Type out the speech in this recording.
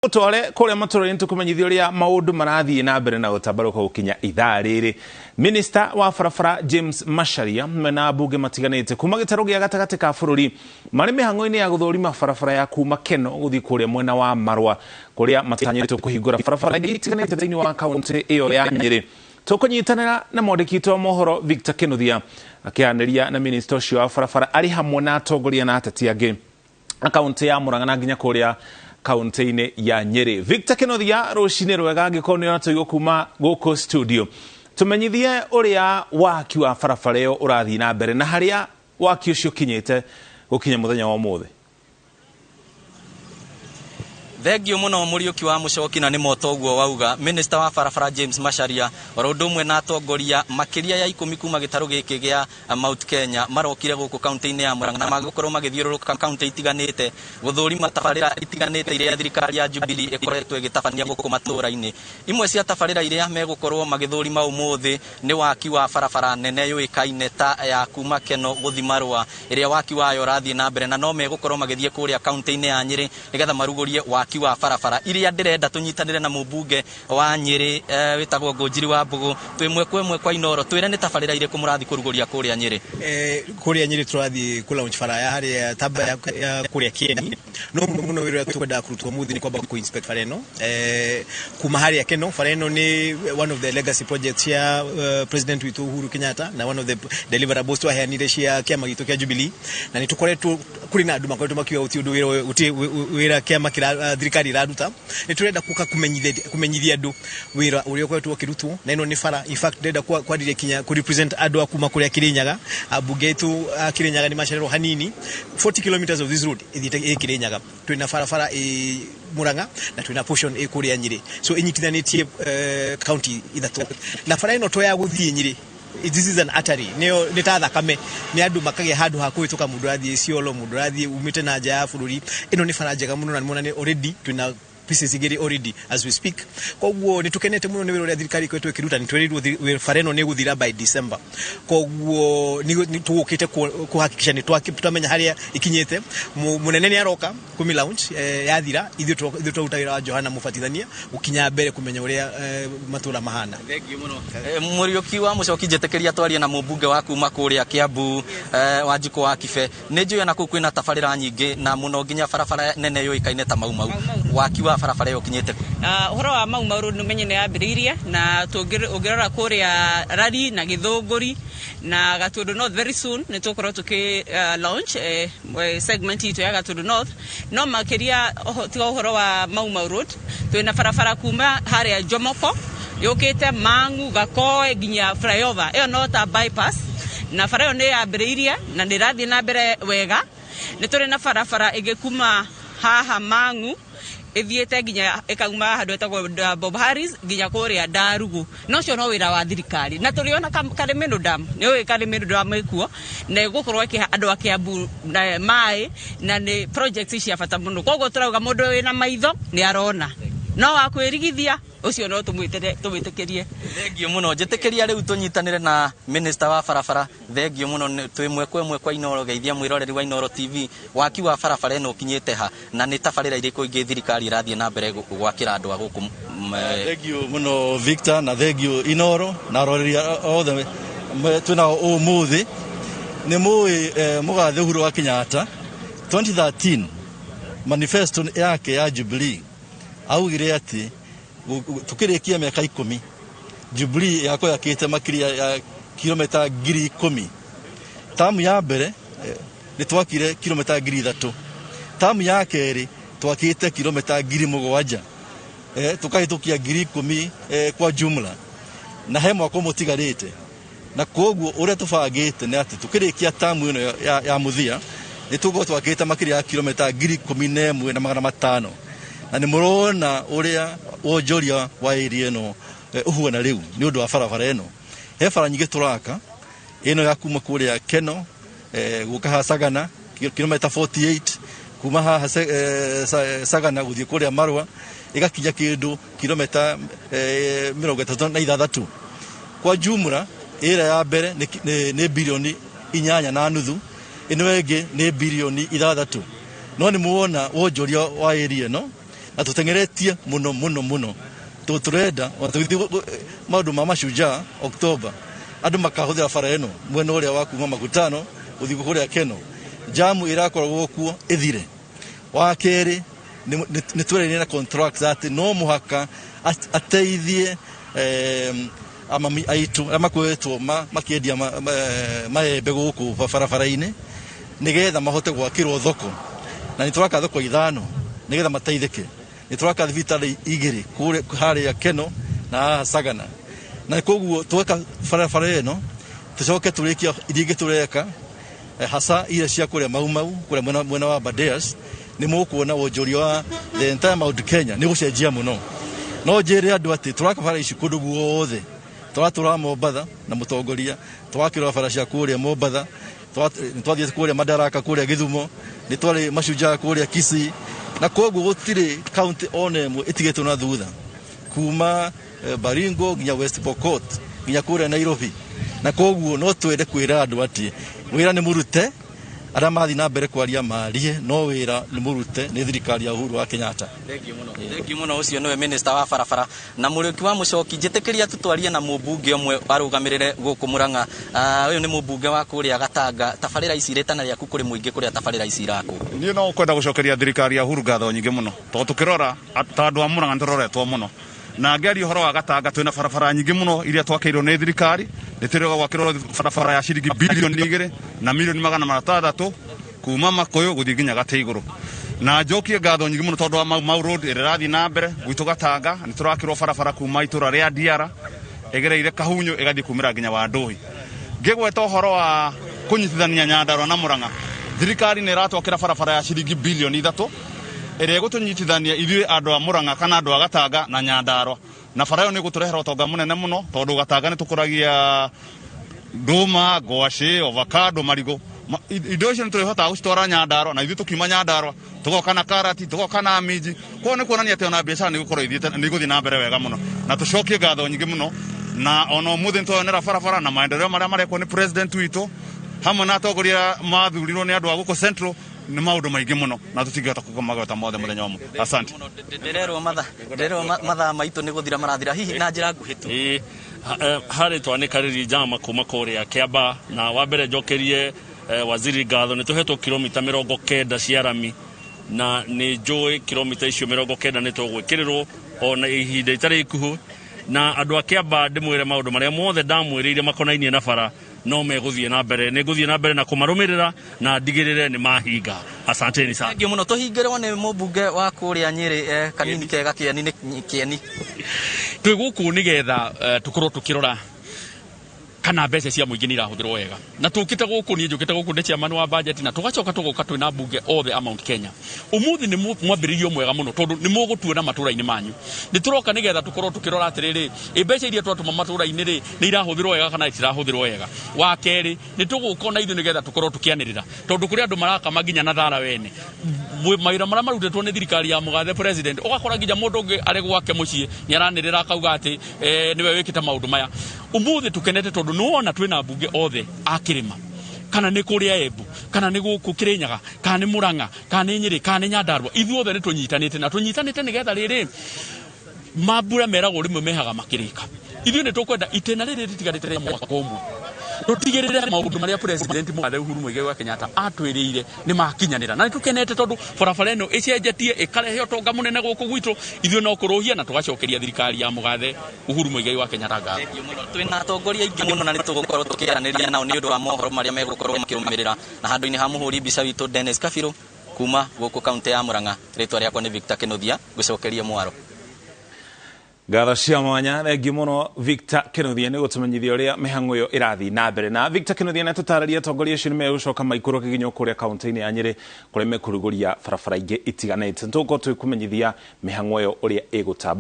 Tũtware kũrĩa matũra-inĩ tũkũmenyithia ũrĩa maũndũ marathiĩ na mbere na gũtambarũka gũkinya ithaa rĩrĩ. Minista wa barabara James Macharia mena ambunge matiganĩte kuma gĩtarũ gĩa gatagatĩ ka bũrũri marĩ mĩhang'o-inĩ ya gũthũrima barabara ya kuma Keno gũthiĩ kũrĩa mwena wa Marwa kũrĩa matanyĩtwo kũhingũra barabara ingĩ itiganĩte thĩinĩ wa kaũntĩ ĩyo ya Nyĩrĩ. Tũkũnyitanĩra na mwandĩki witũ wa mohoro Victor Kĩnuthia akĩaranĩria na minista ũcio wa barabara arĩ hamwe na atongoria na ateti angĩ kaunti ya Murang'a na nginya kũrĩa kaunti-inĩ ya Nyĩrĩ. Victor Kĩnuthia, rũcinĩ rwega, angĩkorwo nĩ ũratũigua kuma gũkũ studio, tũmenyithie ũrĩa waki wa barabara ĩyo ũrathiĩ na mbere na harĩa waki ũcio ũkinyĩte gũkinya mũthenya wa ũmũthĩ. Thengiũ mũno Mũriũki wa Mũcoki, na nĩ moto ũguo wauga. Minista wa barabara James Macharia oro ũndũ ũmwe na atongoria makĩria ya 10 kuma gĩtarũ gĩkĩ gĩa Mount Kenya marokire gũkũ kaunti-inĩ ya Murang'a na magũkorwo magĩthiũrũrũka kaunti itiganĩte gũthũrima tabarĩra itiganĩte iria thirikari ya Jubilee ĩkoretwo ĩgĩtabania gũkũ matũũra-inĩ. Imwe cia tabarĩra iria megũkorwo magĩthũrima ũmũthĩ nĩ waki wa barabara nene yũĩkaine ta ya kuma Keno gũthi Marũa, ĩrĩa waki wayo ũrathiĩ na mbere, na no megũkorwo magĩthiĩ kũrĩa kaunti-inĩ ya Nyĩrĩ nĩgetha marugũrie waki wa barabara iria. Ndĩrenda tũnyitanĩre na mũmbunge wa Nyĩrĩ wĩtagwo Ngũnjiri wa Mbũgũ twĩ ĩmwe kwa ĩmwe kwa Inoro. Twĩre nĩ tabarĩra irĩkũ mũrathiĩ kũrugũria kũrĩa Nyĩrĩ. Kũrĩa Nyĩrĩ tũrathiĩ kũ launch bara ya harĩa tamba ya kũrĩa Kieni, no mũno mũno wĩra ũrĩa tũkwendaga kũrutwo ũmũthĩ nĩ kwamba kũ inspect bara ĩno kuma harĩa Keno. Bara ĩno nĩ one of the legacy projects cia President witũ Uhuru Kenyatta na one of the deliverables twaheanire cia kĩama gitũ kĩa Jubilee, na nĩ tũkoretwo kũrĩ na andũ makoretwo makiuga gũtirĩ ũndũ wĩra gũtirĩ wĩra kĩama kĩra thirikari ĩraruta. Nĩ tũrenda gũka kũmenyithia andũ wĩra ũrĩa ũkoretwo ũkĩrutwo, na ĩno nĩ bara. In fact, ndĩrenda kwarĩria kinya kũ represent andũ a kuma kũrĩa Kĩrĩnyaga. Ambunge aitũ a Kĩrĩnyaga nĩ macererwo hanini. 40 kilometers of this road ĩthiĩte ĩ Kĩrĩnyaga. Twĩna barabara ĩ Murang'a na twĩna portion ĩ kũrĩa Nyĩrĩ, so ĩnyitithanĩtie county ithatũ, na bara ĩno to ya gũthiĩ Nyĩrĩ. This is an artery, nĩyo nĩ ta thakame, nĩ andũ makagĩa handũ ha kũhĩtũka, mũndũ ũrathiĩ Isiolo, mũndũ ũrathiĩ umĩte na nja ya bũrũri. Ĩno nĩ bara njega mũno, na nĩmona nĩ already twĩna pieces igĩrĩ already as we speak. Koguo nĩ tũkenete mũno nĩ wĩra ũrĩa thirikari ĩkoretwo ĩkĩruta. Nĩ twerirwo bara ĩno nĩ ĩgũthira by December, koguo nĩ tũgũkĩte kũhakikisha nĩ twamenya harĩa ikinyĩte. Mũnene nĩ aroka kũmi launch yathira. Ithuĩ twaruta wĩra wa Johana Mũbatithania gũkinya mbere kũmenya ũrĩa matũra mahana. Thengiũ mũno. Mũriũki wa Mũcoki, njĩtĩkĩria twarie na mũmbunge wa kuma kũrĩa Kĩambu, Wanjikũ wa Kibe. Nĩ njũĩ ona kũu kwĩna tabarĩra nyingĩ na mũno nginya barabara nene yũĩkaine ta Mau Mau. Waki wa barabara ĩyo ũkinyĩte kũ? Ũhoro wa Mau Mau Road nĩ ũmenye nĩ yambĩrĩirie na ũngĩrora kũrĩa Rari na Gĩthũngũri na Gatundu North, very soon nĩ tũgũkorwo tũkĩ launch segment itũ ya Gatundu North. No makĩria tiga ũhoro wa Mau Mau Road, twĩna barabara kuma harĩa Jomoko yũkĩte Mang'u, Gakoe nginya flyover ĩyo, no ta bypass, na bara ĩyo nĩ yambĩrĩirie na nĩ ĩrathiĩ na mbere wega. Nĩ tũrĩ na barabara ĩngĩ kuma haha Mang'u ĩthiĩte nginya ĩkauma handũ hetagwo Bob Harris nginya kũrĩa Ndarugu, na ũcio no wĩra wa thirikari. Na tũrĩ ona Karĩmĩnũ Dam, nĩ ũĩ Karĩmĩnũ Dam ĩkuo na ĩgũkorwo ĩkĩhe andũ a Kiambu maĩ, na nĩ project cia bata mũno. Koguo tũrauga mũndũ wĩna maitho nĩ arona, no wa kwĩrigithia ũcio no tũmwĩtĩre tũmwĩtĩkĩrie. Thengiũ mũno. Njĩtĩkĩria rĩu tũnyitanĩre na minista wa barabara. Thengiũ mũno. Twĩ ĩmwe kwa ĩmwe kwa Inoro. Geithia mwĩroreri wa Inoro TV. Waki wa barabara ĩno ũkinyĩte ha, na nĩ tabarĩra irĩkũ ingĩ thirikari ĩrathiĩ na mbere gwakĩra andũ a gũkũ? Thengiũ mũno Victor, na thengiũ Inoro na aroreri othe twĩnao ũmũthĩ. Nĩ mũĩ mũgathe Uhuru wa Kenyatta 2013 manifesto yake ya Jubilee augire atĩ tukĩrĩkia mĩaka 10 Jubilee yakorwo yakĩte makĩria ya kilomita 10,000. Tamu ya mbere nĩ twakire kilomita 3,000. Tamu ya kerĩ twakĩte kilomita 7,000, tukahĩtũkia 10,000 kwa jumla, na he mwaka ũmwe ũtigarĩte. Na koguo ũrĩa tũbangĩte nĩ atĩ tũkĩrĩkia tamu ĩno ya mũthia nĩ tũgũkorwo twakĩte makĩria ya kilomita 11,500. Na nĩ mũrona ũrĩa wonjoria wa area ĩno ũhuana rĩu nĩ ũndũ wa barabara ĩno. He bara nyingĩ tũraka, ĩno ya kuma kũrĩa Keno gũka haha Sagana kilomita 48, kuma haha Sagana gũthiĩ kũrĩa Marũa ĩgakinya kĩndũ kilomita 36. Kwa jumla ĩrĩa ya mbere nĩ bilioni 8.5, ĩno ĩngĩ nĩ bilioni 6. No nĩ muona wonjoria wa area ĩno. Na Na tũteng'eretie mũno mũno mũno tondũ tũrenda ona tũgĩthiĩ maũndũ ma Mashujaa October, andũ makahũthĩra bara ĩno mwena ũrĩa wa kuma Makutano gũthiĩ kũrĩa Keno, jamu ĩrakoragwo kuo ĩthire. Wa kerĩ, nĩ tweranire na contract atĩ no mũhaka ateithie amami aitũ arĩa makoretwo makĩendia maembe gũkũ barabara-inĩ, nĩgetha mahote gwakĩrwo thoko, na nĩ tũraka thoko 5 nĩgetha mateithĩke. Nĩ tũraka thibitarĩ 2 kũrĩa harĩa Keno na haha Sagana, na koguo tweka barabara ĩno tũcoke tũrĩkie iria ingĩ tũreka, hasa iria cia kũrĩa Mau Mau, kũrĩa mwena wa Aberdares. Nĩ mũkuona wonjoria wa the entire Mount Kenya nĩ gũcenjia mũno. No njĩre andũ atĩ tũraka bara ici kũndũ guothe, tũratũra Mombatha na mũtongoria, twakĩrwo bara cia kũrĩa Mombatha, nĩ twathiĩte kũrĩa Madaraka, kũrĩa Gĩthumo, nĩ twarĩ Mashujaa kũrĩa Kisii, na koguo gũtirĩ kaunti ona ĩmwe ĩtigĩtwo na thutha, kuma Baringo nginya West Pokot nginya kũrĩa Nairobi. Na koguo no twende kwĩra andũ atĩ wĩra nĩ mũrute, arĩa mathiĩ na mbere kwaria marie, no wĩra nĩ mũrute nĩ thirikari ya Uhuru wa Kenyatta. Thengiũ mũno, thengiũ mũno. Ũcio nĩwe minister wa barabara. Na Mũrĩki wa Mũcoki, njĩtĩkĩria tũtwarie na mũmbunge ũmwe arũgamĩrĩre gũkũ Mũrang'a. Ũyũ nĩ mũmbunge wa kũrĩa Gatanga. Tabarĩra ici, rĩtana rĩaku kũrĩ mũingĩ kũrĩa tabarĩra ici irakwo. Niĩ no kwenda gũcokeria thirikari ya Uhuru ngatho nyingĩ mũno, tondũ tũkĩrora ta andũ a Mũrang'a nĩ tũroretwo mũno. Na ngĩaria ũhoro wa Gatanga, twĩna barabara nyingĩ mũno iria twakĩirwo nĩ thirikari. Nĩ tũrĩga gwakĩrwo barabara ya ciringi 2 bilioni na milioni 600 kuma Makũyũ gũthiĩ nginya Gatĩ Igũrũ. Na njokie ngatho nyingĩ mũno tondũ wa Mau Mau Road ĩrĩa ĩrathiĩ na mbere gwitũ Gatanga. Nĩ tũrakĩrwo barabara kuma itũra rĩa Ndiara ĩgereire Kahunyũ ĩgathiĩ kumĩra nginya Wanduhi. Ngĩgweta ũhoro wa kũnyitithania Nyandarua na Mũrang'a, thirikari nĩ ĩratwakĩra barabara ya ciringi 3 bilioni ĩrĩa ĩgũtũnyitithania ithuĩ andũ a Mũrang'a kana andũ a Gatanga na Nyandarua, na bara ĩyo nĩ ĩgũtũrehera ũtonga mũnene mũno, tondũ Gatanga nĩ tũkũragia ndũma, ngwacĩ, avocado, marigũ. Indo icio nĩ tũrĩhotaga gũcitwara Nyandarua, na ithuĩ tũkiuma Nyandarua tũgoka na karati, tũgoka na minji. Koguo nĩ kuonania atĩ ona biacara nĩ gũkorwo ithiĩte, nĩ igũthiĩ na mbere wega mũno. Na tũcokie ngatho nyingĩ mũno, na ona ũmũthĩ nĩ tweyonera barabara na maendeleo marĩa marekwo nĩ president witũ hamwe na atongoria mathurirwo nĩ andũ a gũkũ Central. Nĩ maũndũ maingĩ mũno na tũtingĩhota kũmagweta mothe mũthenya ũmwe. Asante. Ndĩrerwo mathaa maitũ nĩ gũthira marathira, hihi na njĩra nguhĩ tu. Ĩĩ, harĩ twanĩkarĩri njama kuma kũrĩa Kĩamba, na wa mbere njokerie waziri ngatho. Nĩ tũhetwo kilomita 90 cia rami, na nĩ njũĩ kilomita icio 90 nĩ tũgwĩkĩrĩrwo ona ihinda itarĩ ikuhĩ. Na andũ a Kĩamba ndĩmwĩre maũndũ marĩa mothe ndamwĩrĩire makonainie na bara no megũthiĩ na mbere, nĩ ngũthiĩ na mbere na kũmarũmĩrĩra na ndigĩrĩre nĩ mahinga. Asanteni sana. Thengiũ mũno. Tũhingĩrwo nĩ mũmbunge wa kũrĩa Nyĩrĩ, kanini kega Kĩeni, nĩ Kĩeni. Twĩ gũkũ nĩgetha tũkorwo tũkĩrora kana mbeca cia mũingĩ nĩ irahũthĩrwo wega, na tũkĩte gũkũ, niĩ njũkĩte gũkũ ndĩ chairman wa budget, na tũgacoka tũgoka twĩna mbunge othe a Mount Kenya. Ũmũthĩ nĩ mwambĩrĩrio mwega mũno, tondũ nĩ mũgũtuona matũra-inĩ manyu. Nĩ tũroka nĩgetha tũkorwo tũkĩrora atĩrĩrĩ, ĩ mbeca iria twatũma matũra-inĩ rĩ, nĩ irahũthĩrwo wega kana itirahũthĩrwo wega. Wa kerĩ, nĩ tũgũka ona ithuĩ nĩgetha tũkorwo tũkĩanĩrĩra, tondũ kũrĩ andũ marakama nginya na thara wene mawĩra marĩa marutĩtwo nĩ thirikari ya mũgathe president. Ũgakora nginya mũndũ ũngĩ arĩ gwake mũciĩ nĩ aranĩrĩra akauga atĩ nĩwe wĩkĩte maũndũ maya. Ũmũthĩ tũkenete tondũ nĩwona twĩna mbunge othe a kĩrĩma, kana nĩ kũrĩa Embu, kana nĩ gũkũ Kĩrĩnyaga, kana nĩ Mũrang'a, kana nĩ Nyĩrĩ, kana nĩ Nyandarua, ithuothe nĩ tũnyitanĩte, na tũnyitanĩte nĩgetha rĩrĩ mambura meragwo rĩmwe mehaga makĩrĩka. Ithuĩ nĩ tũkwenda itĩna rĩrĩ rĩtigarĩte rĩa mwaka ũmwe tũtigĩrĩre maũndũ marĩa president mũgathe Uhuru Muigai wa Kenyatta atwĩrĩire nĩ makinyanĩra. Na nĩ tũkenete tondũ barabara ĩno ĩcenjetie ĩkarehe ũtonga mũnene gũkũ gwitũ. Ithuĩ no kũrũhia na tũgacokeria thirikari ya mũgathe Uhuru Muigai wa Kenyatta ngatho. Twĩna atongoria aingĩ mũno na nĩ tũgũkorwo tũkĩaranĩria nao nĩ ũndũ wa mohoro marĩa megũkorwo makĩrũmĩrĩra. Na handũ-inĩ ha mũhũri mbica witũ Dennis Kabirũ, kuma gũkũ kaunti ya Murang'a, rĩtwa rĩakwa nĩ Victor Kĩnuthia, ngũcokeria mwaro. Ngatho cia mwanya, thengiũ mũno Victor Kĩnuthia nĩ gũtũmenyithia ũrĩa mĩhang'o ĩyo ĩrathiĩ na mbere. Na Victor Kĩnuthia nĩ atũtarĩria atongoria acio nĩ megũcoka maikũrũke nginya kũrĩa kaunti-inĩ ya Nyĩrĩ, kũrĩa mekũrugũria barabara ingĩ itiganĩte. Nĩ tũgũkorwo tũgĩkũmenyithia mĩhang'o ĩyo ũrĩa ĩgũtamba.